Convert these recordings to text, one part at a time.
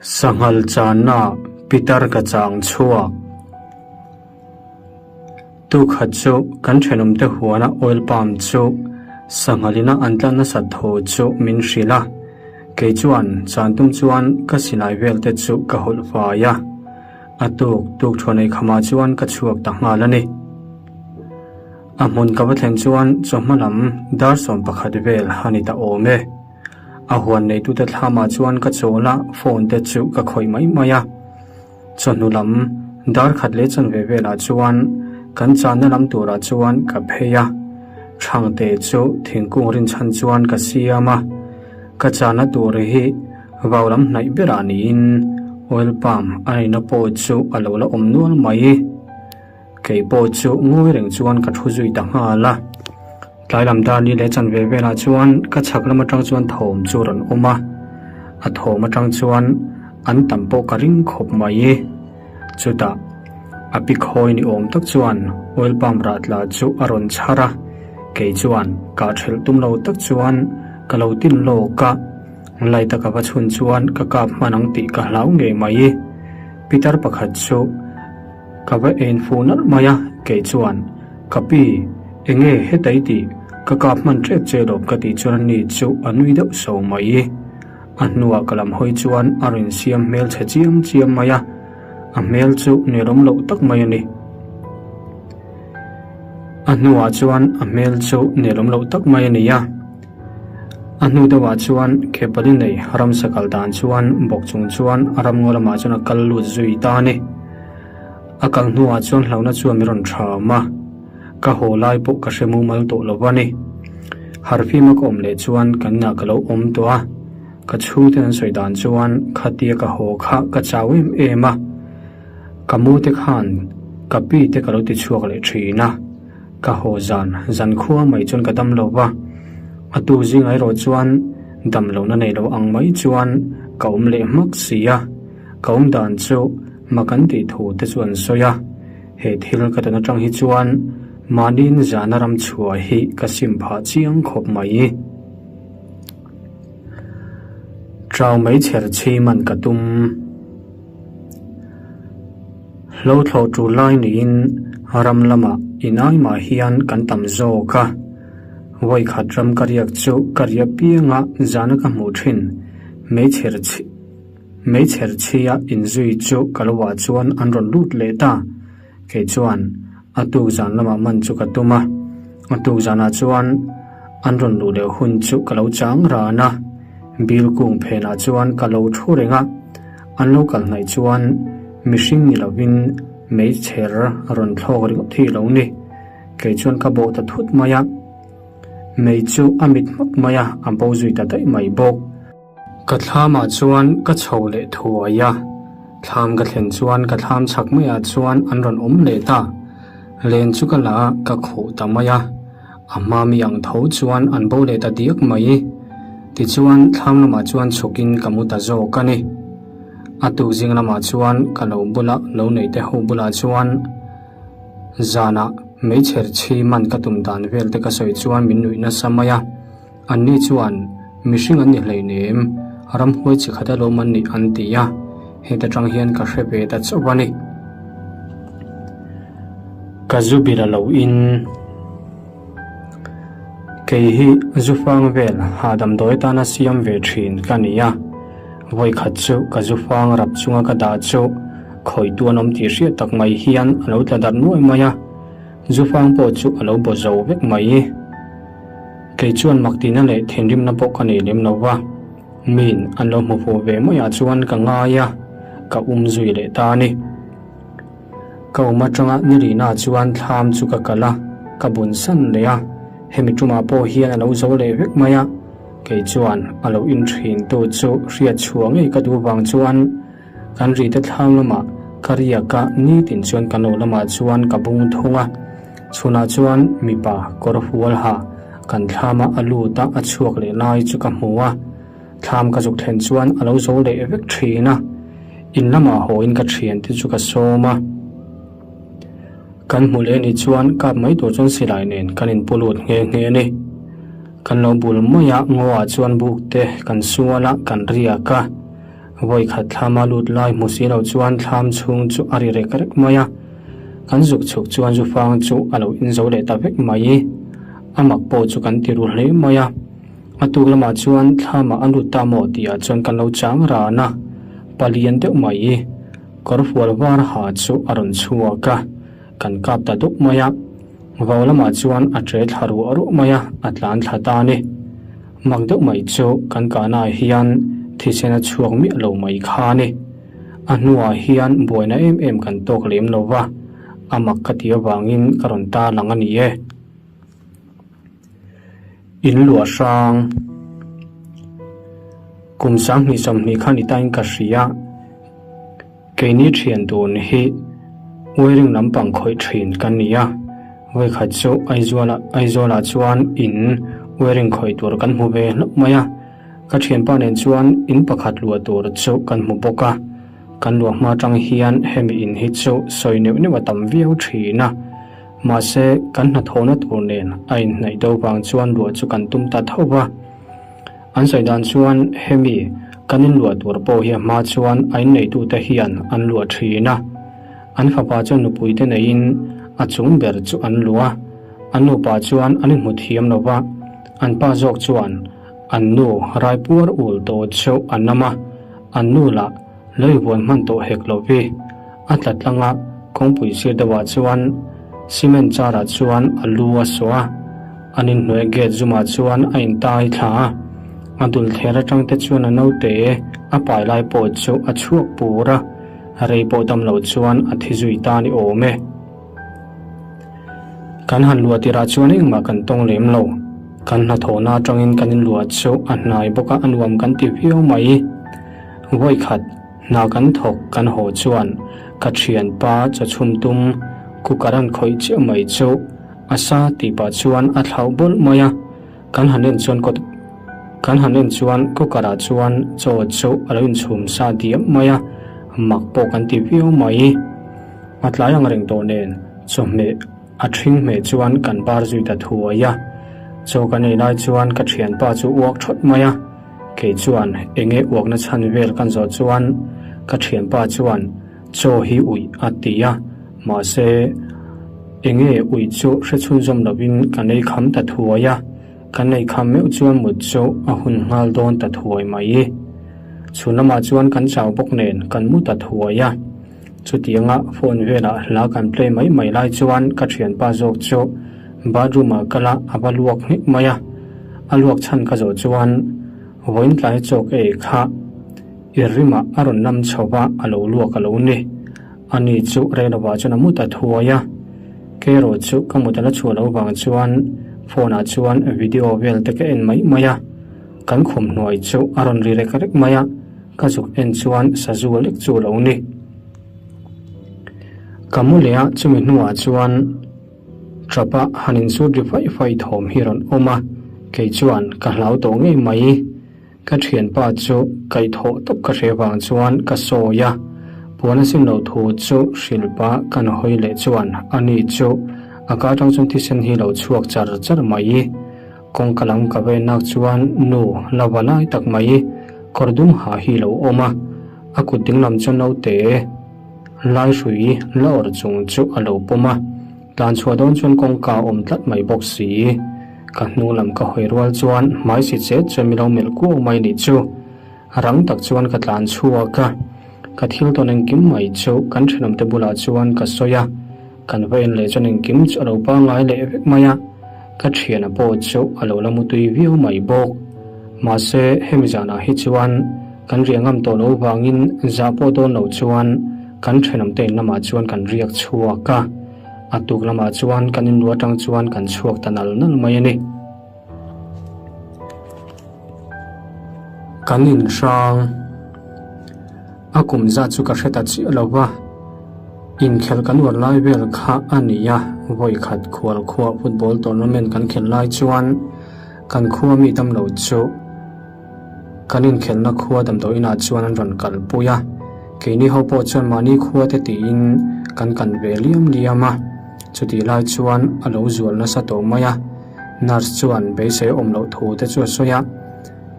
Sanghal channa pitar ka chang chhuak. Tukhat chu kan thenawmte huana oil palm chu sanghalina an tla nasat thaw chu min hrilh a. Kei chuan chan tum chuan ka silai vel te chu ka hawlh fai a. A tuk tuk thuan ei khamah chuan ka chhuak ta nghal a ni. A hmun ka va thlen chuan chawhma lam dar 11 vel a ni ta awm e. A huan neitute thlamah chuan ka chawl a, phone te chu ka khawih mai mai a. Chawhnu lam dar khat leh chanve velah chuan kan channa lam turah chuan ka phei a. Thangte chu thingkung rinchhan chuan ka siam a. Ka channa tur hi vau lam hnaih berah niin oil palm a neihna pawh chu a lo la awm nual mai. Kei pawh chu ngawi reng chuan ka thu zui ta nghal a. Tlai lam dar ni leh chanve velah chuan ka chhak lam atang chuan thawm chu rawn awm a, a thawm atang chuan an tam pawh ka ring khawp mai. Chutah a pi khawi ni awm tak chuan oil palm rah tla chu a rawn chhar a, kei chuan kah thelh tum lo tak chuan ka lo tin lawk a, light a ka va chhun chuan ka kap hman ang tih ka hlau ngei mai. Pitar pakhat chu. Ka va en fu nalh mai a, kei chuan, Ka pi, enge heta i tih? Ka kap hman tep che lawm ka tih chuan ani chu a nui deuh so mai. A hnuah ka lam hawi chuan a rawn siam hmel chhe chiam chiam mai a, a hmel chu nelawm loh tak mai a ni. A hnuah chuan a hmel chu nelawm loh tak mai a ni a. A hnu deuhah chuan Khepali nei ramsa kal dan chuan bawk chung chuan a ramngaw lamah chuan a kal lut zui ta a ni. A kal hnuah chuan hlauhna chuan min rawn ṭham a, ka haw lai pawh ka hre mumal tawh lo a ni. Harfima ka awm leh chuan kan inah ka lo awm tawh a, ka chhungten an sawi dan chuan khatia ka haw kha ka chau em em a, ka mu te khan ka pi te ka lo ti chhuak leh ṭhin a. Ka haw zan zan khua mai chuan ka dam lo va, a tu zingah erawh chuan dam lohna nei lo ang mai chuan ka awm leh hmak si a, ka awm dan chu mak an tih thu te chu an sawi a, he thil ka tawn atang hi chuan mahniin zana ram chhuah hi ka sim phah chiang khawp mai. Trau mai chher chhi man ka tum. Hlo thlawh tul lai niin ram lamah inai mah hian kan tam zawk a, vawi khat ram ka riak chu ka riah pianga zana ka hmuh thin meichher chhi meichher chhia inzui chu ka lo ah chuan an rawn lut leh ta. Kei chuan a tuk zan lamah man chu ka tum a, a tuk zanah chuan an rawn luh leh hun chu ka lo chang ran a, bil kung phenah chuan ka lo thu reng a, an lo kal hnaih chuan mihring ni lovin meichher rawn thlawk ringawt hi lo ni. Kei chuan ka bawh ta thut mai a, mei chu a mit hmak mai a, a bo zui ta daih mai bawk. Ka thlamah chuan ka chho leh thuai a, thlam ka thlen chuan ka thlam chhak maiah chuan an rawn awm leh ta. Len chu ka la a, ka khuh ta mai a, a hma mi ang tho chuan an bo leh ta diak mai. Tichuan thlam lamah chuan chhukin ka mu ta zawk a ni. A tuk zing lamah chuan ka lo bula lo nei te ho bulah chuan zanah meichher chhi man ka tum dan vel te ka sawi chuan min nuih nasa mai a. Anni chuan, Mihring an ni hleinem, ramhuai chi khat alawm an nih an ti a, heta tang hian ka hre ve ta chauh a ni. Ka zu bil a lo in. Kei hi zu fang vel hahdam dawi tana siam ve thin ka ni a, vawi khat chu ka zu fang rap chunga ka dah chu khawitu an awm tih hriat tak mai hian a lo tla darh nuai mai a, zu fang pawh chu a lo baw zo vek mai. Kei chuan mak tihna leh thinrimna pawh ka nei lem lo va, miin an lo hmu fuh ve maiah chuan ka ngai a, ka um zui leh ta a ni. Ka um atanga ni rihnaah chuan thlam chu ka kal a, ka bun san leh a, hemi tumah pawh hian a lo zo leh vek mai a, kei chuan a lo inthintu chu hriat chhuah ngei ka duh vang chuan kan rite thlam lamah ka riak a, nitin chuan ka lo lamah chuan ka bung thung a. Chhunah chuan mipa kawr hual ha kan thlama a lut a, a chhuak leh lai chu ka hmu a. Thlam ka zuk thlen chuan a lo zo leh vek thin a. In lamah hawiin ka thiante chu ka sawm a. Kan hmu leh ni chuan kap mai tur chuan silai nen kan inpu lut nghe nghe a ni. Kan lo bul mai a, ngaw ah chuan buk te kan sual a, kan riak a. Vawi khat thlama lut lai hmu si lo chuan thlam chhung chu a ri rek rek mai a. Kan zuk chhuk chuan zufang chu a lo inzo leh ta vek mai. A mak pawh chu kan ti ru hle mai a. A tuk lamah chuan thlamah a lut ta maw tihah chuan kan lo chang ran a. Palian deuh mai kawrfual var ha chu a rawn chhuak a. Kan kap ta dup mai a. Vau lamah chuan a tre thla ruah ruah mai a, a tlan thla ta a ni. Mak deuh mai chu kan kahnaah hian thisen a chhuak miah lo mai kha a ni. A hnuah hian buaina em em kan tawk lem lo va, a mak ka ti avangin ka rawn tar lang a ni e. In luah hrang. Kum 20 20 kha ni tain ka hria. Keini thian dun hi wiring lampang khawih thin kan ni a, vawikhat chu Aizawlah Aizawlah chuan in wiring khawih tur kan hmu ve hlauh mai a, ka thianpa nen chuan in pakhat luah tur chu kan hmu bawk a, kan luah hma atang hian hemi in hi chu sawi neuh neuh a tam viau thin a, mahse kan hnathawhna tur nen a inhnaih do vang chuan luah chu kan tum ta tho va. An sawi dan chuan hemi kan inluah tur pawh hi a hma chuan a inneitute hian an luah thin a. An fapa chuan nupuite neiin a chung ber chu an luah a, an nupa chuan an inhmu thiam lo va, an pa zawk chuan an nu raipuar ul tawh chu a nam a, an nu lah lei vuan hman tawh hek lo vi. A tla tlang a, kawngpui sir deuhah chuan cement car ah chuan a lu a sawh a, an inhnuai gate zumah chuan a intai thla a, a dul thler atang te chuan a naute a pai lai pawh chu a chhuak pur a, rei pawh dam lo chuan a thi zui ta ni awm e. Kan han luah tirah chuan engmah kan tawng lem lo, kan hnathawhna atangin kan inluah chu a hnai bawk a, a nuam kan ti viau mai. Vawikhat. Hna kan thawk kan haw chuan ka thianpa chaw chhum tum cooker an khawih chiah mai chu a sa tih pah chuan a thlauh bawlh mai a, kan han en chuan kawt kan han en chuan cooker ah chuan chaw chu a lo inchhum sa diam mai a, mak pawh kan ti viau mai. A tlai ang reng tawh nen chawhmeh a ṭhing hmeh chuan kan bar zui ta thuai a, chaw kan ei lai chuan ka thianpa chu uak ṭhawt mai a. Kei chuan enge uakna chhan vel kan zawh chuan ka thianpa chuan chaw hi uih a ti a, mahse enge uih chu hre chhunzawm lovin kan ei kham ta thuai a, kan ei kham meuh chuan mut chu a hun nghal dawn ta thuai mai. Chhun lamah chuan kan chau bawk nen kan mu ta thuai a, chutianga phone velah hla kan play mai mai lai chuan ka thianpa zawk chu bathroom ah kal a, a va luak nghek mai a. A luak chhan ka zawh chuan vawiin tlai chawk ei kha i rimah a rawn lam chho va, a lo luak a lo ni. Ani chu reilovah chuan a mu ta thuai a, kerawh chu ka mut a la chhuah loh vang chuan phone ah chuan video vel te ka en mai mai a, kan khum hnuai chu a rawn ri rek rek mai a, ka zuk en chuan sazu lek chu a lo ni. Ka mu leh a, chumi hnuah chuan. Trapa han insut ri faih faih thawm hi rawn awm a, kei chuan ka hlau tawh ngei mai. Ka thianpa chu kaihthawh tawp ka hre vang chuan ka sawi a, puan a sim lo thu chu hrilhpa kan hawi leh chuan ani chu a ka atang chuan thisen hi lo chhuak char char mai. Kawngka lam ka ve nak chuan nu la va lai tak mai kawr dum ha hi lo awm a, a kut dinglam chuan naute. Laihrui la awrh chung chu a lo pawm a, tlan chhuah dawn chuan kawngka a awm tlat mai bawk si. Ka hnu lam ka hawi rual chuan hmai si chet chuan mi lo melh kuau mai nih chu. Rang tak chuan ka tlan chhuak a, ka thil tawn engkim mai chu kan thenawmte bulah chuan ka sawi a, kan va en leh chuan engkim chu a lo pangngai leh vek mai a, ka thiana pawh chu a lo la mutui viau mai bawk. Mahse hemi zanah hi chuan Kan riah ngam tawh loh vangin zah pawh dawn loh chuan kan thenawmte in lamah chuan kan riak chhuak a, a tuk lamah chuan kan inlu atang chuan kan chhuak ta nal nal mai a ni. Kan inhrang a kum zat chu ka hre ta chiah lo va, inkhelh kan uar lai vel kha a ni a, vawi khat khual khuah football tournament kan khelh lai chuan kan khua mi dam lo chu, Kan inkhelhna khua damdawi inah chuan an rawn kalpui a, keini ho pawh chuan mahni khua te tiin kan kan ve liam liam a, chutih lai chuan a lo zual nasa tawh mai a, nurse chuan beisei awm loh thu te chu a sawi a,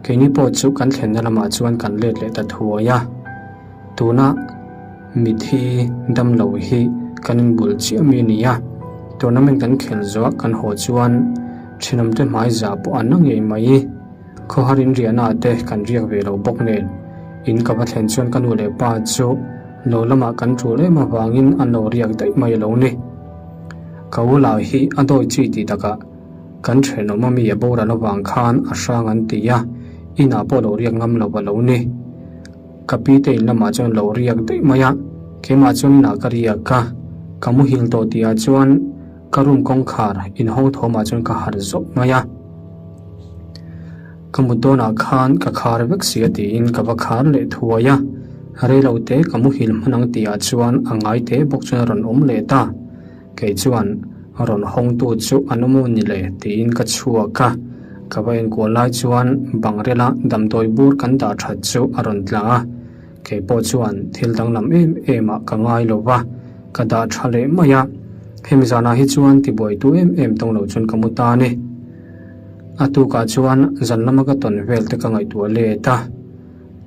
keini pawh chu kan thlenna lamah chuan kan let leh ta thuai a. Tuna mithi damlo hi kan inbul chiah mi a ni a, tournament kan khelh zawh kan haw chuan thenawmte hmai zah pawh an la ngei mai. Khawhar in riahna ah te kan riak ve lo bawk nen in ka va thlen chuan ka nu leh pa chu lo lamah kan tul em avangin an lo riak daih mai lo ni. Ka u lah hi a dawi chi tih takah kan thenawm ami a boral avang khan a hrang an ti a, inah pawh lo riak ngam lo a lo ni. Ka pi te in lamah chuan lo riak daih mai a, keimah chuan inah ka riak a, ka muhil tawh tihah chuan ka room kawngkhar inhawng thawmah chuan ka harh zawk mai a. Ka mut dawnah khan ka khar vek si a tiin ka va khar leh thuai a, reilo te ka muhil hman ang tihah chuan a ngai te bawk chuan a rawn awm leh ta. Kei chuan rawn hawngtu chu an awm aw ni le tiin ka chhuak a, ka va enkual lai chuan bangrela damdawi bur kan dah that chu a rawn tla a, kei pawh chuan thil danglam em em ah ka ngai lo va, ka dah tha leh mai a, hemi zanah hi chuan tibuaitu em em tawng lo chuan ka mu ta a ni. A tukah chuan zan lama ka tawn vel te ka ngaihtuah let a,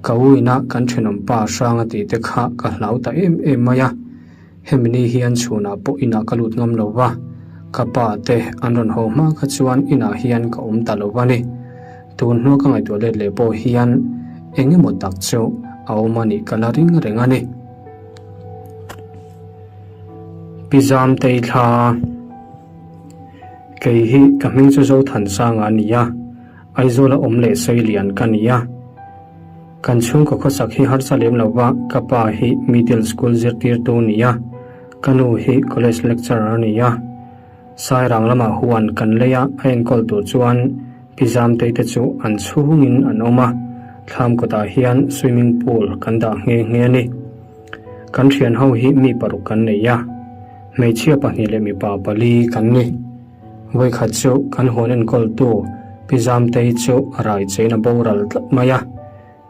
ka u ina kan thenawm pa hrang a tih te kha ka hlau ta em em mai a, hemi ni hian chhunah pawh inah ka lut ngam lo va, ka pa te an rawn haw hma kha chuan inah hian ka awm ta lo va ni. Tun hnua ka ngaihtuah let leh pawh hian eng emaw tak chu a awm a nih ka la ring reng a ni. Pi Zamtei thla. Kei hi ka hming chu Zothansanga a ni a, Aizawla awm leh Sailian ka ni a. Kan chhungkaw khawsak hi harsa lem lo va, ka pa hi middle school zirtirtu a ni a, ka nu hi college lecturer a ni a. Sairang lamah huan kan lei a, a enkawl tur chuan Pi Zamtei te chu an chhungin an awm a, thlam kawtah hian swimming pool kan dah nghe nghe a ni. Kan thian ho hi mi paruk kan nei a, hmeichhia pahnih leh mipa pali kan ni. Vawikhat chu kan huan enkawltu Pi Zamtei chu a rai chein a boral tlat mai a,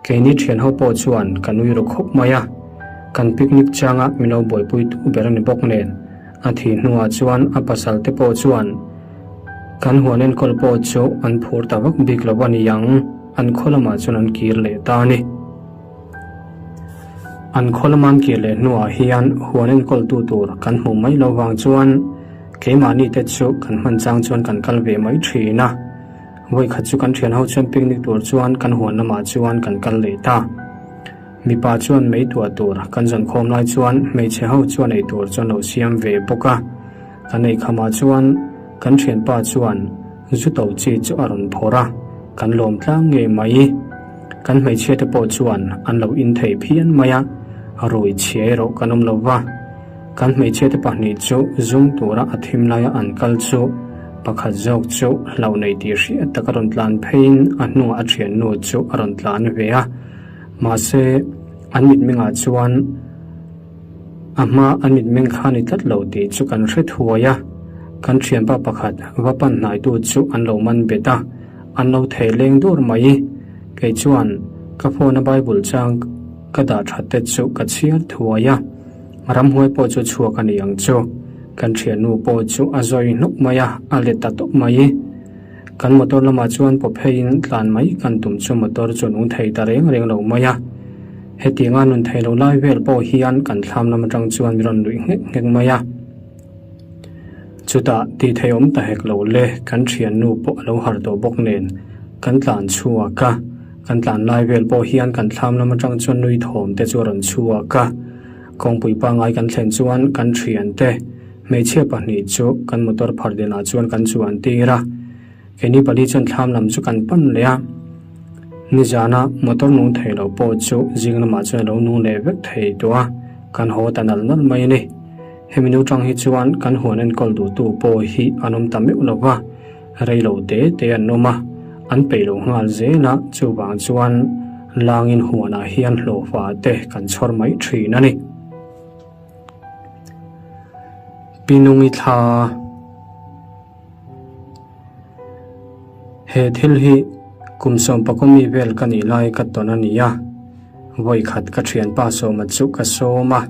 keini thian ho pawh chuan kan ui ru khawp mai a. Kan picnic changa min lo buaipuitu ber a ni bawk nen, a thih hnuah chuan a pasal te pawh chuan kan huan enkawl pawh chu an phur ta vak bik lo a ni ang, an khaw lamah chuan an kir leh ta a ni. An khaw lama an kir leh hnuah hian huan enkawltu tur kan hmuh mai lo vang chuan keimahni te chu kan hman chang chuan kan kal ve mai thin a. Vawikhat chu kan thian ho chuan picnic tur chuan kan huan lamah chuan kan kal leh ta. Mipa chuan mei tuah tur kan zawn khawm lai chuan hmeichhe ho chuan ei tur chuan lo siam ve bawk a. Kan ei khamah chuan kan thianpa chuan zu to chi chu a rawn phawrh a, kan lawm tlang ngei mai. Kan hmeichhia te pawh chuan an lo in thei phian mai a, rui chhia erawh kan awm lo va. Kan hmeichhia te pahnih chu zung tura a thim laia an kal chu pakhat zawk chu hlauh nei tih hriat tak a rawn tlan pheiin a hnungah a thiannu chu a rawn tlan ve a, mahse an mitmengah chuan A hma a mitmeng kha ni tlat lo tih chu kan hre thuai a, kan thianpa pakhat va pan hnaitu chu an lo man bet a, an lo thei leng dur mai. Kei chuan ka phone a Bible chang ka dah that te chu ka chhiar thuai a, ramhuai pawh chu chhuak a ni ang chu. Kan thiannu pawh chu a zawi hnawk mai a, a let ta tawp mai. Kan motor lamah chuan paw pheiin tlan mai kan tum chu motor chu nung thei ta reng reng lo mai a. Hetianga nun thei lo lai vel pawh hian kan thlam lam atang chuan min rawn nuih nghek nghek mai a. Chutah tih thei awm ta hek lo le, kan thiannu pawh a lo harh tawh bawk nen kan tlan chhuak a. Kan tlan lai vel pawh hian kan thlam lam atang chuan nui thawm te chu a rawn chhuak a. Kawngpui pangngai kan thlen chuan kan thiante Hmeichhia pahnih chu kan motor phar dinah chuan kan chuan tir a, keini pali chuan thlam lam chu kan pan leh a. Nizana motor nung thei lo pawh chu zing lamah chuan a lo nung leh vek thei tawh a, kan haw ta nal nal mai a ni. Hemi nu tang hi chuan kan huan enkawl duhtu pawh hi an awm ta meuh lo va, rei lo te te an awm a, an peih lo nghal zel a, chuvang chuan langin huanah hian hlawhfa te kan chhawr mai thin a ni. Pi Nungi thla He thil hi kum sawmpakaw mi vel ka nih lai ka tawn a ni a, vawikhat ka thianpa Sawma chu ka sawm a,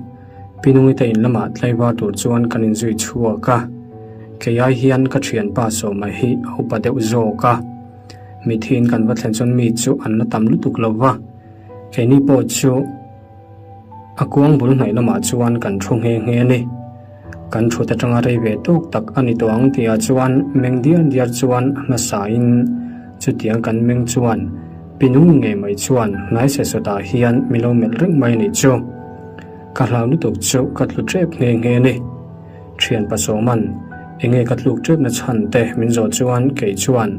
Pi Nungi te in lamah tlaivar tur chuan kan inzui chhuak a, kei ai hian ka thianpa Sawma hi a upa deuh zawk a, mithiin kan va thlen chuan mi chu an la tam lutuk lo va, keini pawh chu. A kuang bul hnaih lamah chuan kan thu nghe nghe a ni. Kan thut atanga rei ve tawk tak a ni tawh ang tihah chuan meng diar diar chuan hmasain chutiang kan meng chuan Pinung ngei mai chuan hnai sesawtah hian min lo melh reng mai a nih chu. Ka hlau lutuk chu ka tlu tep nghe nghe a ni. Thian Pasawman, Enge ka tluk tepna chhan te min zawh chuan kei chuan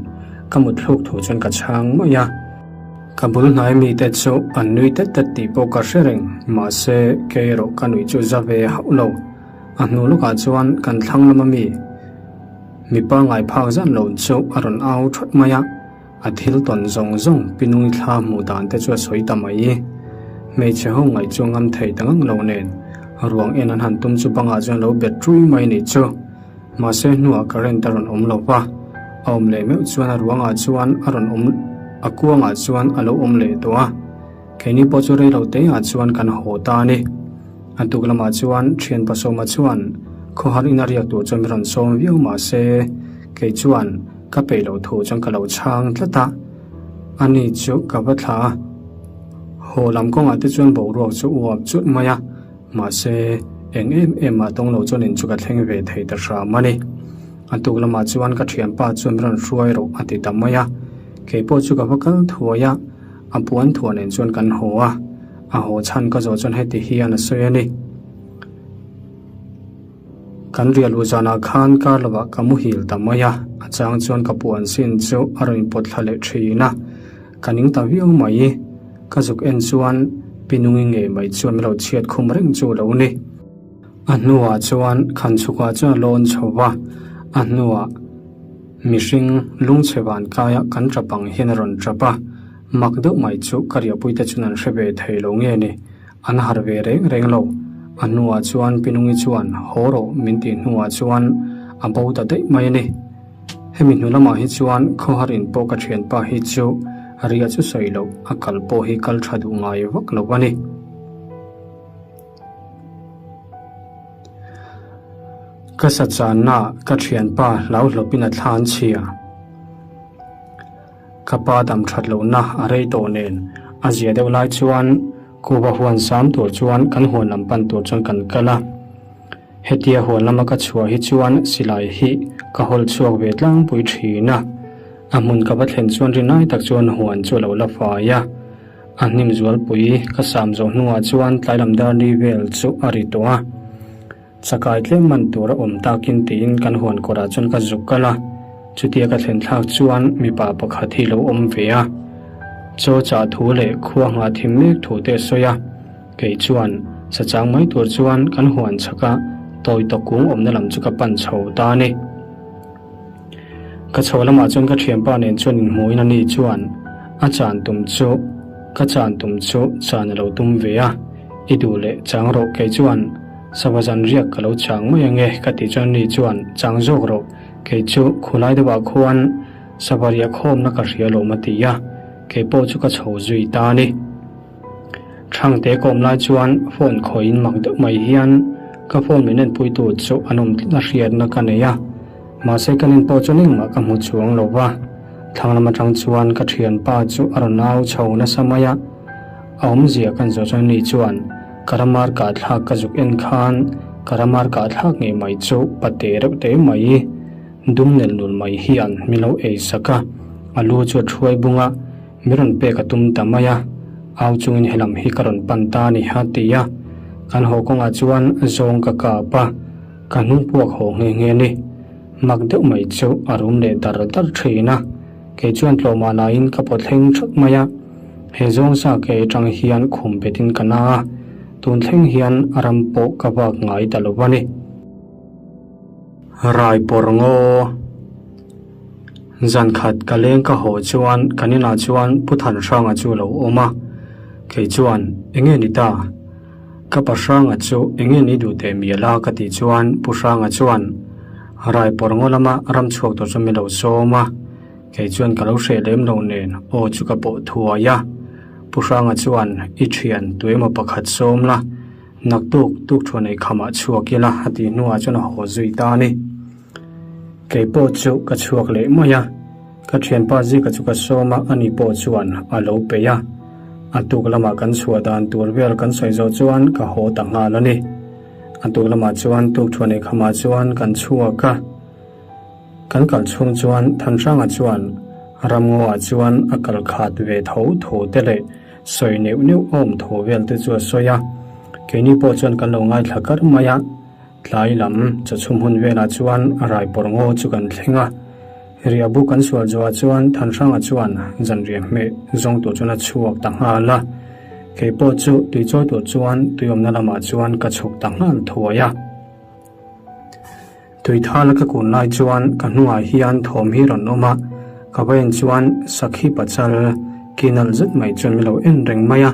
ka mut thluk thu chuan ka chhang mai a. Ka bul hnai mite chu an nui tet tet tih pawh ka hre reng, mahse kei erawh ka nuih chu za ve hauh lo. A hnu lawkah chuan kan thlang lama mi mipa ngai phak zan lo chu a rawn au thawt mai a, a thil tawn zawng zawng Pinungi thla hmuh dan te chu a sawi ta mai. Hmeichhe ho ngaih chu a ngam thei ta ngang lo nen, ruang en an han tum chu bangah chuan a lo bet ṭui mai nih chu. Mahse hnuah current a rawn awm lo va, a awm leh meuh chuan a ruangah chuan a rawn awm a kuangah chuan a lo awm leh tawh a, keini pawh chu reilo te ah chuan kan haw ta a ni. A tuk lamah chuan thian Pasawma chuan khawhar ina riak tur chuan min rawn sawm viau mahse kei chuan ka peih loh thu chuan ka lo chhang tlat a, ani chu ka va thla a, haw lam kawngah te chuan boruak chu uap chut mai a. Mahse, eng em em mah tawng lo chuan in chu ka thleng ve thei ta hram a ni. A tuk lamah chuan ka thianpa chuan min rawn hruai rawh a ti ta mai a. Kei pawh chu ka va kal thuai a, a puan thuah nen chuan kan haw a. A haw chhan ka zawh chuan heti hian a sawi a ni. Kan riah luh zanah khan kar lovah ka muhil ta mai a, a chang chuan ka puan sin chu a rawn inpawt thla leh thin a. Ka ning ta viau mai. Ka zuk en chuan Pinungi ngei mai chuan min lo chhiat khum reng chu lo ni. A hnuah chuan Khanchhukah chuan a lawn chho va, a hnuah mihring lungchhe van kaia kan tap ang hian a rawn tap a, mak deuh mai chu ka riahpuite chuan an hre ve thei lo nge ni, an harh ve reng reng lo. A hnuah chuan Pinungi chuan haw rawh min tih hnuah chuan a bo ta daih mai a ni. Hemi hnu lamah hi chuan khawhar in pawh ka thianpa hi chu ria chu sawi loh a kal pawh hi kal tha duh ngai vak lo a ni. Ka sa channa ka thianpa hlau hlawpin a thlan chhia. Ka pa dam that lohna a rei tawh nen a zia deuh lai chuan Kuva huan sam tur chuan kan huan lam pan tur chuan kan kal a. Hetia huan lama ka chhuah hi chuan silai hi ka hawl chhuak ve tlangpui thin a, a hmun ka va thlen chuan rinai tak chuan huan chu a lo la fai a. A hnim zualpui ka sam zawh hnuah chuan tlailam dar li vel chu a ri tawh a. Chakai tlem man tur a awm takin tiin kan huan kawrah chuan ka zuk kal a, chutia ka thlen thlak chuan mipa pakhat hi lo awm ve a. Chaw chah thu leh khua nghah thim mek thu te a sawi a. Kei chuan sachang mai tur chuan kan huan chhak a, tawi tawk kung awmna lam chu ka pan chho ta a ni. Ka chho lamah chuan ka thianpa nen chuan inhmuhin a ni chuan a chan tum chu ka chan tum chu chan a lo tum ve a, i duh leh chang rawh kei chuan sava zan riak ka lo chang mai ange ka tih chuan a ni chuan chang zawk rawh kei chu khulai deuhah khuan sava riah khawmna ka hria lawm a ti a, kei pawh chu ka chho zui ta a ni. Thangte ka awm lai chuan phone khawiin mak deuh mai hian ka phone min enpuitu chu an awm tlat a hriatna ka nei a, mahse ka nen pawh chuan engmah ka hmu chuang lo va. Thlang lam atang chuan ka thianpa chu a rawn au chho nasa mai a, a awmzia kan zawh chuan ani chuan ka ramar kahthlak ka zuk en khan ka ramar kahthlak ngei mai chu pate reuh te mai dum nel nul mai hian min lo ei sak a, a lu chu a thuai bung a. Mi rawn pek a tum ta mai a, au chungin helam hi ka rawn pan ta a ni a ti a. Kan haw kawngah chuan zawng ka kap a, ka hnung puak haw nghe nghe a ni. Mak deuh mai chu a rum leh dar dar thin a, kei chuan tlawmah laiin ka pawt thleng thut mai a. He zawng sa ke atang hian khum betin ka na a, tun thleng hian a ram pawh ka vak ngai ta lo a ni. Rai pawr ngaw. Zan khat ka leng ka haw chuan kan inah chuan Pu Thanhranga chu a lo awm a, kei chuan enge ni ta? Ka pa Hranga chu enge ni duh teh mial a ka tih chuan Pu Hranga chuan Rai pawr ngaw lama ram chhuak tur chu min lo sawm a, kei chuan ka lo hreh lem lo nen aw chu ka pawh thuai a. Pu Hranga chuan i thian tuemaw pakhat sawm la, Naktuk tuk thuan ei khamah chhuak ila a tih hnuah chuan a haw zui ta a ni. Kei pawh chu ka chhuak leh mai a, ka thianpa Zika chu ka sawm a, ani pawh chuan a lo peih a. A tuk lamah kan chhuah dan tur vel kan sawi zawh chuan ka haw ta nghal a ni. A tuk lamah chuan tukthuan eikhamah chuan kan chhuak a. Kan kal chhung chuan Thanhranga chuan ramngaw ah chuan a kal khat ve tho tho te leh sawi neuh neuh awm tho vel te chu a sawi a. Keini pawh chuan kan lo ngaithla kar mai a. Tlai lam chawchhum hun velah chuan raipawr ngaw chu kan thleng a. Riahbu kan sual zawhah chuan Thanhranga chuan zanriah hmeh zawng tur chuan a chhuak ta nghal a. Kei pawh chu tuichawi tur chuan tuiawmna lamah chuan ka chhuk ta nghal thuai a. Tuithal ka kun lai chuan ka hnungah hian thawm hi rawn awm a, ka va en chuan sakhi pachal ki nalh zet mai chuan min lo en reng mai a,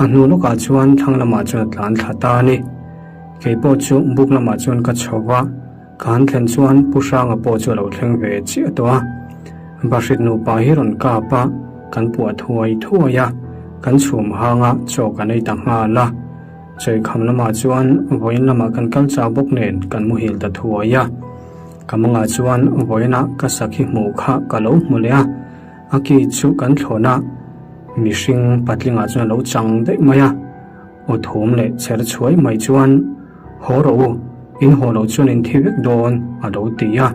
a hnu lawkah chuan thlang lamah chuan a tlan thla ta a ni. Kei pawh chu buk lamah chuan ka chho va, ka han thlen chuan Pu Hranga pawh chu a lo thleng ve chiah tawh a. Bahrit nupa hi rawn kap a, kan puah thuai thuai a, kan chhum hang a, chaw kan ei ta nghal a. Chawikham lamah chuan vawiin lamah kan kal chau bawk nen kan muhil ta thuai a. Ka mangah chuan vawiinah ka sakhi hmuh kha ka lo hmu leh a, a ki chu kan thlawn a, mihring patlingah chuan a lo chang daih mai a. Aw thum leh cher chhuai mai chuan, Haw rawh u, in haw loh chuan in thi vek dawn, a lo ti a.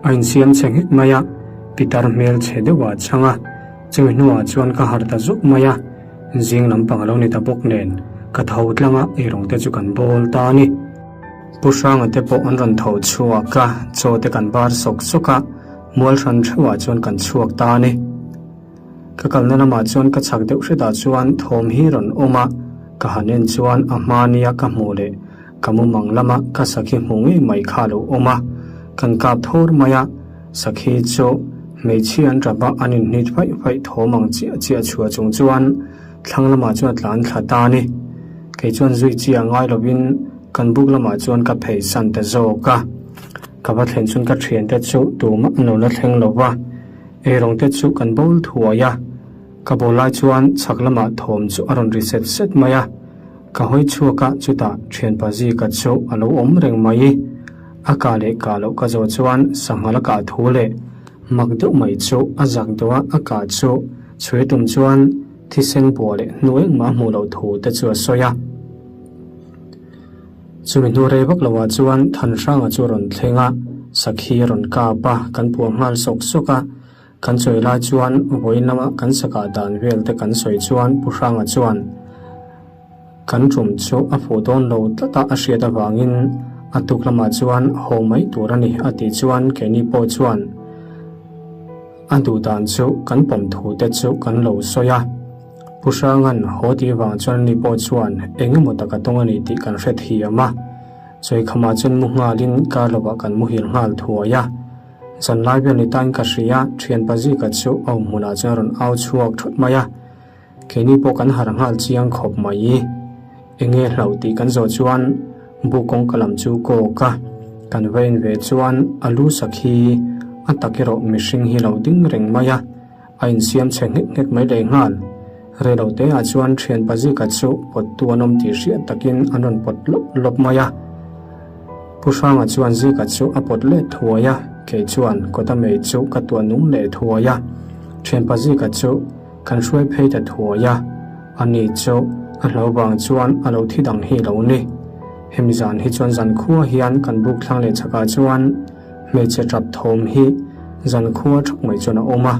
A insiam chhe nghek mai a, pitar hmel chhe deuh ah chhang a, chumi hnuah chuan ka harh ta zuk mai a, zing lampang a lo ni ta bawk nen ka tho tlang a, eirawng te chu kan bawl ta a ni. Pu Hranga te pawh an rawn tho chhuak a, chaw te kan bar sawk sawk a, mual hran theuhah chuan kan chhuak ta a ni. Ka kalna lamah chuan ka chhak deuh hretah chuan thawm hi rawn awm a, ka han en chuan a hma nia ka hmuh leh ka mumang lama ka sakhi hmuh ngei mai kha a lo awm a, kan kap thawr mai a, sakhi chu hmeichhia an tap a, an inhnit faih faih thawm ang chiah chiah chhuah chung chuan thlang lamah chuan a tlan thla ta a ni. Kei chuan zui chiah ngai lovin kan buk lamah chuan ka phei san ta zawk a, ka va thlen chuan ka thiante chu tumah an lo la thleng lo va. Eirawng te chu kan bowl thuai a, ka bowl lai chuan chhak lamah thawm chu a rawn ri set set mai a, ka hawi chhuak a chutah thianpa Zika chu a lo awm reng mai. A kah leh kah loh ka zawh chuan sangha la kah thu leh mak deuh mai chu a zak deuh a, a kah chu chhui tum chuan thisen buah leh hnu engmah a hmuh loh thu te chu a sawi a. Chumi hnu rei vak loah chuan Thanhranga chu a rawn thleng a, sakhi a rawn kap a, kan puah nghal sawk sawk a. Kan sawi lai chuan vawiin lama kan sakah dan vel te kan sawi chuan Pu Hranga chuan kan tum chu a fuh dawn lo tlat a a hriat avangin a tuk lamah chuan haw mai tur a ni a tih chuan keini pawh chuan a duh dan chu kan pawm thu te chu kan lo sawi a. Pu Hranga'n haw tih vang chuan ani pawh chuan eng emaw tak a tawng a ni tih kan hre thiam a. Chawikhamah chuan mu nghalin kar lovah kan muhil nghal thuai a. Zanlai vel ni tain ka hria, thianpa Zika chu a awm hmunah chuan a rawn au chhuak thut mai a. Keini pawh kan harh nghal chiang khawp mai. Enge hlauh tih kan zawh chuan bu kawngka lam chu kawk a. Kan va en ve chuan a lu sakhi a tak erawh mihring hi lo ding reng mai a. A insiam chhe nghek nghek mai leh nghal. Reilo te ah chuan thian pazika chu pawttu an awm tih hriat takin an rawn pawt lawp lawp mai a. Pu Hranga chuan Zika chu a pawt let thuai a, kei chuan kawta mei chu ka tuah nung leh thuai a. Thian pazika chu kan hruai phei ta thuai a, ani chu a hlo vang chuan a lo thi dang hi lo ni. Hemi zan hi chuan zankhua hian kan buk thlang leh chhakah chuan Hmeichhe tap thawm hi zankhua thak mai chuan a awm a,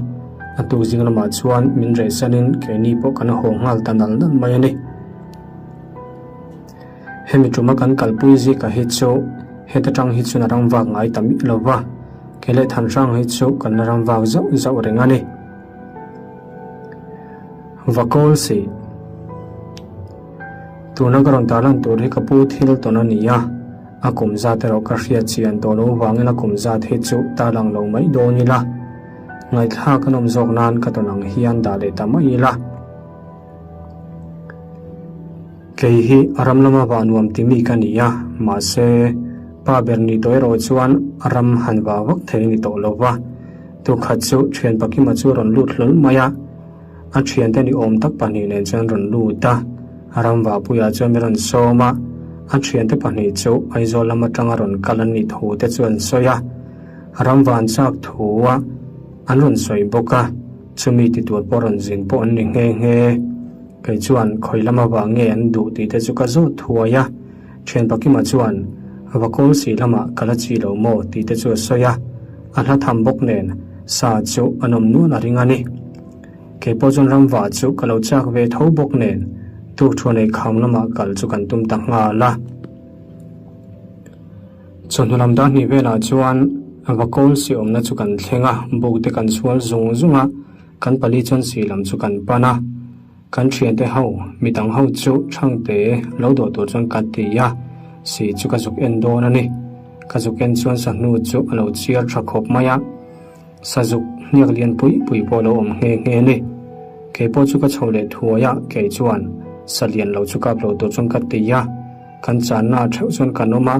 a tuk zing lamah chuan min rehsanin keini pawh kan haw nghal ta nal nal mai a ni. Hemi tuma kan kalpui zika hi chu heta tang hi chuan a ram vak ngai ta miah lo va, kei leh Thanhrang hi chu kan la ram vak zauh zauh reng a ni. Vakawl sih. Tuna ka rawn tarlan tur hi ka pu thil tawn a ni a. A kum zat erawh ka hriat chian tawh lo vangin a kum zat hi chu tarlang lo mai dawn ila, ngaihthlak a nawm zawk nan ka tawn ang hian dah leh ta mai ila. Kei hi a ram lama vah nuam ti mi ka ni a, mahse pa ber ni tawh erawh chuan a ram han vah vak thei a ni tawh lo va. Tukhat chu thian Pakima chu a rawn lut hlawl mai a. A thiante ni awm tak pahnih nen chuan rawn lut a, a ram vahpuiah chuan min rawn sawm a, a thiante pahnih chu Aizawl lam atanga rawn kal an nih thu te chu an sawi a, ram van chak thu a an rawn sawi bawk a. Chumi ti tur pawh rawn zin pawh an ni nghe nghe. Kei chuan khawi lam avang nge an duh tih te chu ka zawt thuai a. Thian Pakima chuan va kawl si lamah ka la chi lo maw tih te chu a sawi a. A hla tham bawk nen sa chu an awm nual a ring a ni. Kei pawh chuan ramva chu ka lo chak ve tho bawk nen tukṭhuan ei kham lamah kal chu kan tum ta nghal a. Chawhnu lam dar hnih velah chuan va kawl si awmna chu kan thleng a, buk te kan sual zung zung a, kan pali chuan si lam chu kan pan a. Kan thiante ho, midang ho chu Thangte lo dawh tur chuan ka ti a, si chu ka zuk en dawn a ni. Ka zuk en chuan sahnu chu a lo chiar tha khawp mai a. Sazuk hniak lian pui pui pawh lo awm nghe nghe a ni. Kei pawh chu ka chho leh thuai a, kei chuan sa lian lo chu kap lo tur chuan ka ti a, kan channa theuh chuan kan awm a.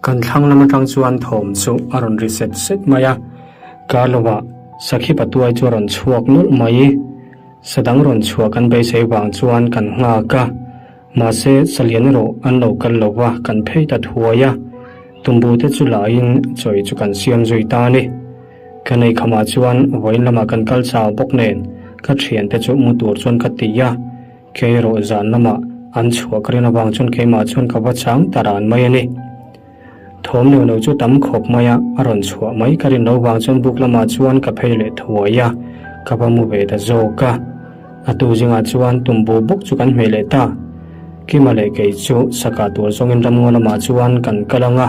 Kan thlang lam atang chuan thawm chu a rawn ri set set mai a, kar lovah sakhi patuai chu a rawn chhuak nawlh mai. Sa dang rawn chhuah kan beisei vang chuan kan nghak a. Mahse, Salian erawh an lo kal lo va, kan phei ta thuai a. Tumbu te chu laiin chawi chu kan siam zui ta a ni. Ka nei khamah chuan vawiin lamah kan kal chau bawk nen ka thiante chu mu tur chuan ka ti a. Kei erawh zan lamah an chhuah ka rin avang chuan keimah chuan ka va chang ta ran mai a ni. Thawm lo lo chu tam khawp mai a, a rawn chhuah mai ka rin lo vang chuan buk lamah chuan ka phei leh thuai a, ka va mu ve ta zawk a. A tu zingah chuan tumbu bawk chu kan hmeh leh ta. Kima leh kei chu saka tur zawngin ramngaw lamah chuan kan kal ang a,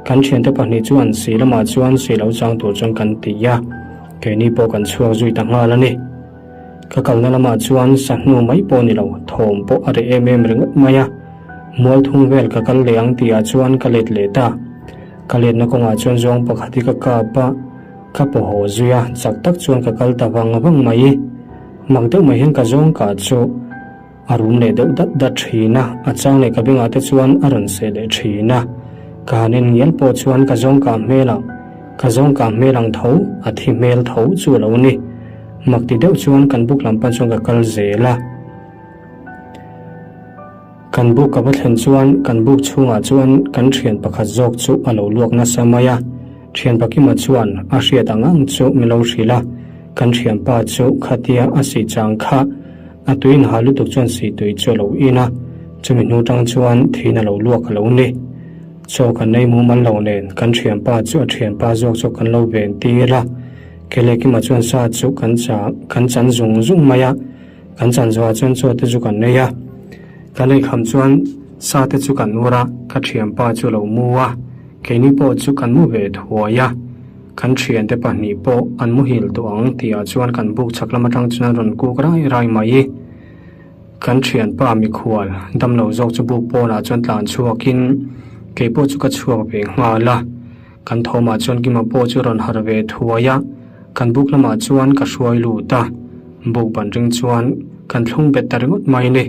kan thiante pahnih chuan si lamah chuan si lo chang tur chuan kan ti a, keini pawh kan chhuak zui ta nghal a ni. Ka kalna lamah chuan sahnu mai pawh ni lo, thawm pawh a reh em em ringawt mai a. Mualthung vel ka kal leh ang tihah chuan ka let leh ta. Ka letna kawngah chuan zawng pakhat hi ka kap a, ka paw haw zui a, chak tak chuan ka kal ta vang vang mai. Mak deuh mai hian ka zawng kah chu a rum leh deuh dat dat thin a, a chang leh ka bengah te chuan a rawn seh leh thin a. Ka han en ngial pawh chuan ka zawng kah hmel ang, ka zawng kah hmel ang tho, a thi hmel tho chu a lo ni. Mak ti deuh chuan kan buk lam pan chuan ka kal zel a. Kan buk ka va thlen chuan kan buk chhungah chuan kan thian pakhat zawk chu a lo luak nasa mai a. Thian Pakima chuan a hriat ang ang chu min lo hrilh a. Kan thianpa chu khatia a sih chang kha a tuin ha lutuk chuan sihtui chu a lo in a. Chumi hnu tang chuan thiin a lo luak a lo ni. Chaw kan nei mumal lo nen kan thianpa chu a thianpa zawk chu kan lo ven tir a. Kelekima chuan sa chu kan cha kan chan zung zung mai a. Kan chan zawhah chuan chaw te chu kan nei a, kan ei kham chuan sa te chu kan ur a, ka thianpa chu a lo mu a, keini pawh chu kan mu ve thuai a, kan thiante pahnih pawh an muhil tawh ang tihah chuan kan buk chhak lam atang chuan an rawn kuk rai rai mai. Kan thianpa mikhual damlo zawk chu buk pawnah chuan tlan chhuakin keipawh chu ka chhuak ve nghal a. Kan thawmah chuan Kima pawh chu rawn harh ve thuai a, kan buk lamah chuan ka hruai lut a, buk ban ring chuan kan thlung bet ta ringawt mai ni.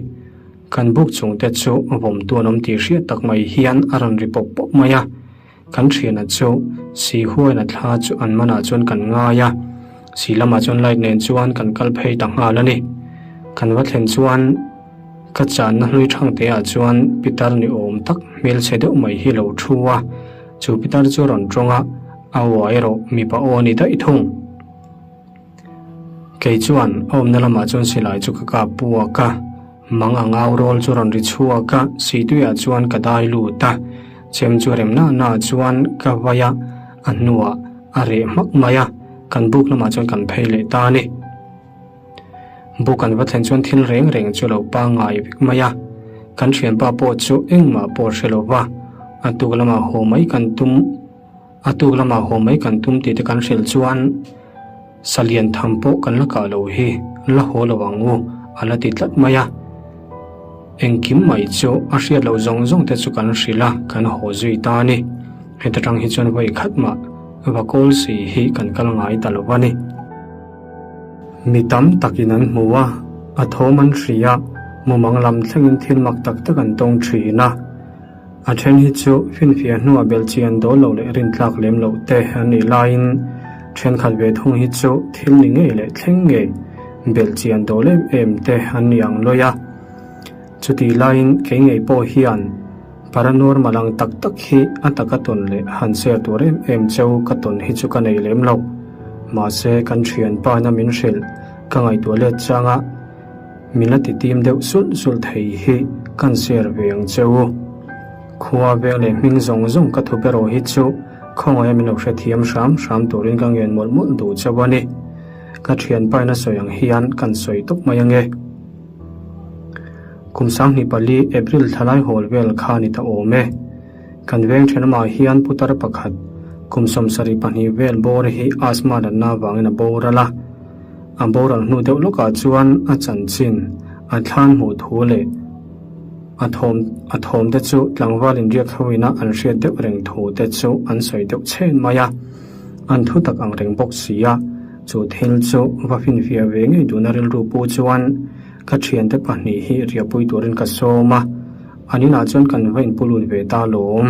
Kan buk chung te chu vawmtu an awm tih hriat tak mai hian a rawn ri pawp pawp mai a, kan thiana chu si huaina thla chu an manah chuan kan ngai a, si lamah chuan light nen chuan kan kal phei ta nghal a ni. Kan va thlen chuan. Ka channa hlui thangte ah chuan pitar ni awm tak hmelchhe deuh mai hi lo thu a, chu pitar chu rawn tawng a, a aw erawh mipa aw a ni daih thung. Kei chuan a awmna lamah chuan silai chu ka kap puak a, mang ang au rawl chu rawn ri chhuak a, situiah chuan ka dai lut a, chem chu rem na na chuan ka vai a, a hnuah a reh hmak mai a, kan buk lamah chuan kan phei leh ta a ni. Buk an va thlen chuan thil reng reng chu lo pangngai vek mai a, kan thianpa pawh chu engmah pawh hre lo va, a tuk lamah haw mai kan tum a tuk lamah haw mai kan tum tih te kan hrilh chuan salian tham pawh kan la kah lo hi la haw lo ang u a la ti tlat mai a. Engkim mai chu a hriat loh zawng zawng te chu kan hrilh a, kan haw zui ta a ni. Heta tang hi chuan vawi khat mah va kawl si hi kan kal ngai ta lo a ni. Mi tam takin an hmu a, a thawm an hria a, mumang lam thlengin thil mak tak tak an tawng thin a. A then hi chu finfiah hnuah belhchian dawl lo leh rintlak lem loh te an nih laiin thenkhat ve thung hi chu thil ni ngei leh thleng ngei belhchian dawl em em te an ni ang lawi a. Chutih laiin kei ngei pawh hian paranormal ang tak tak hi a taka tawn leh han share tur em em cheu ka tawn hi chu ka nei lem lo. Mahse, kan thianpa ina min hrilh ka ngaihtuah let chang a, min la ti tim deuh sulh sulh thei hi kan share ve ang che u. Khua veng leh hming zawng zawng ka thup erawh hi chu khawngaih a min lo hrethiam hram hram turin ka ngen mawlh mawlh duh chauh a ni. Ka thianpa ina sawi ang hian kan sawi tawp mai ange. Kum 2004 April thlalai hawl vel kha ni ta awm e. Kan veng thenawmah hian putar pakhat kum 72 vel bawr hi asthma natna avangin a boral a. A boral hnu deuh lawkah chuan a chanchin, a thlan hmuh thu leh a thawm a thawm te chu tlangval inriak ho ina an hriat deuh reng thu te chu an sawi deuh chhen mai a. An thu tak ang reng bawk si a, chu thil chu va finfiah ve ngei duhna rilru pu chuan Ka thiante pahnih hi riahpui turin ka sawm a, an inah chuan kan va inpu lut ve ta lawm.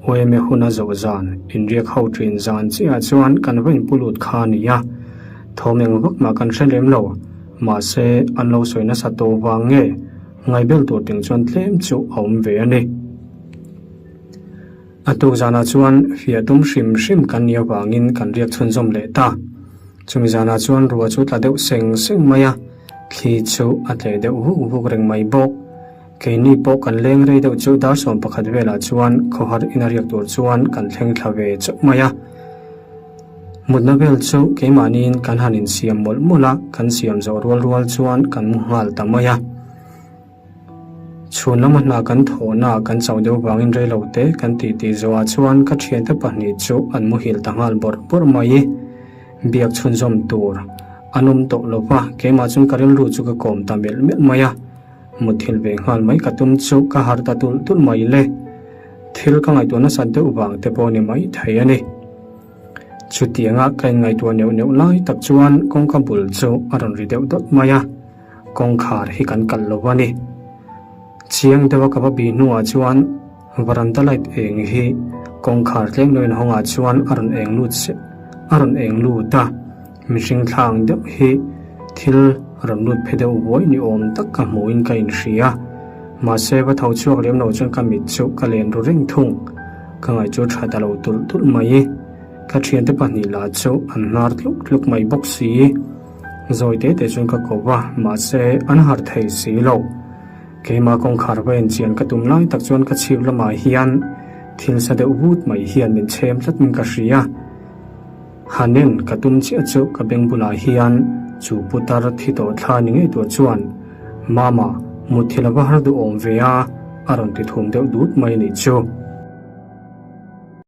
OMA hun a zawh zan, inriak ho thin zan chiahah chuan kan va inpu lut kha a ni a. Thawm eng vak mah kan hre lem lo, mahse an lo sawi nasa tawh vang nge ngaihbel tur ting chuan tlem chu a awm ve a ni. A tuk zanah chuan fiah tum hrim hrim kan nih avangin kan riak chhunzawm leh ta. Chumi zanah chuan ruah chu tla deuh seng seng mai a, thli chu a tleh deuh vuk vuk reng mai bawk. Keini pawh kan leng rei deuh chu dar 11 velah chuan khawhar ina riak tur chuan kan thleng thla ve chauh mai a. Mutna vel chu keimahniin kan han insiam mawlh mawlh a, kan siam zawh rual rual chuan kan mu nghal ta mai a. Chhun lama hna kan thawhna kan chauh deuh vangin rei lo te kan tih tih zawhah chuan ka thiante pahnih chu an muhil ta nghal bawrh bawrh mai. Biak chhunzawm tur an awm tawh lo va, keimah chuan ka rilru chu ka kawm ta melh melh mai a. Muthilh ve nghal mai ka tum chu ka harh ta tulh tulh mai le. Thil ka ngaihtuah nasat deuh vang te pawh ni mai thei a ni. Chutianga ka inngaihtuah neuh neuh lai tak chuan kawngka bul chu a rawn ri deuh dawt mai a. Kawngkhar hi kan kalh lo a ni. Chiang deuha ka va bih hnuah chuan varanda light eng hi kawngkhar tlem lo inhawngah chuan a rawn eng lut se a rawn eng lut a. Mihring thlang deuh hi thil rawn lut phe deuh buai ni awm tak ka hmuhin ka inhria. Mahse va tho chhuak lem lo chuan ka mit chu ka len ru reng thung. Ka ngaih chu tha ta lo tulh tulh mai. Ka thiante pahnih lah chu an hnar tluk tluk mai bawk si. Zawi te te chuan ka ko va, mahse an harh thei si lo. Keimah kawngkhar va enchian ka tum lai tak chuan ka chhip lamah hian thil sa deuh vut mai hian min chhem tlat in ka hria. Hanen ka tum chiah chu ka beng bulah hian chu putar thi tawh thla ni ngei tur chuan, Mama, mutthil a va har duhawm ve a, a rawn ti thum deuh dut mai a nih chu.